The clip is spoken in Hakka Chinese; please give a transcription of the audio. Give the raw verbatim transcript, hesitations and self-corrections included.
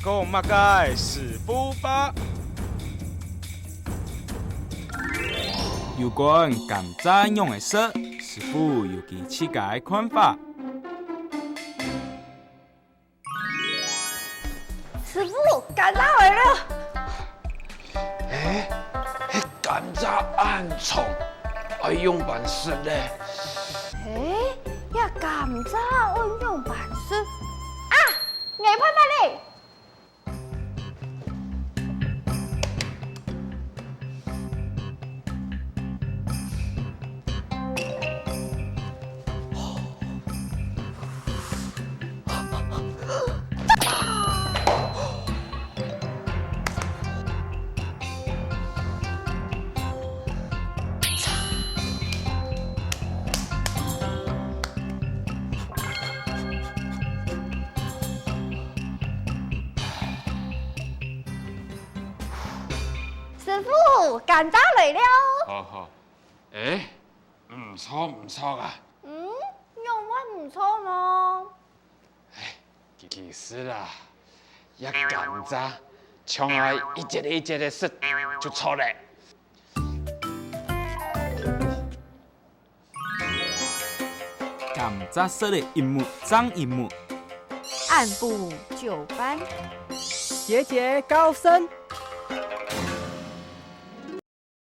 講麼个師傅吧。有關甘蔗仰仔食，師傅有佢自家个看法。 師傅，甘蔗來了！欸，該甘蔗恁重，愛仰般食咧？欸，這甘蔗愛仰般食？啊，𠊎辦法咧！ 師傅，甘蔗來了！好，好。欸，毋著，毋著啊！嗯，仰會毋著呢？其，其實啊，這甘蔗，像愛一節一節仔食就著咧。 甘蔗色个一目正一目。按部就班。節節高升。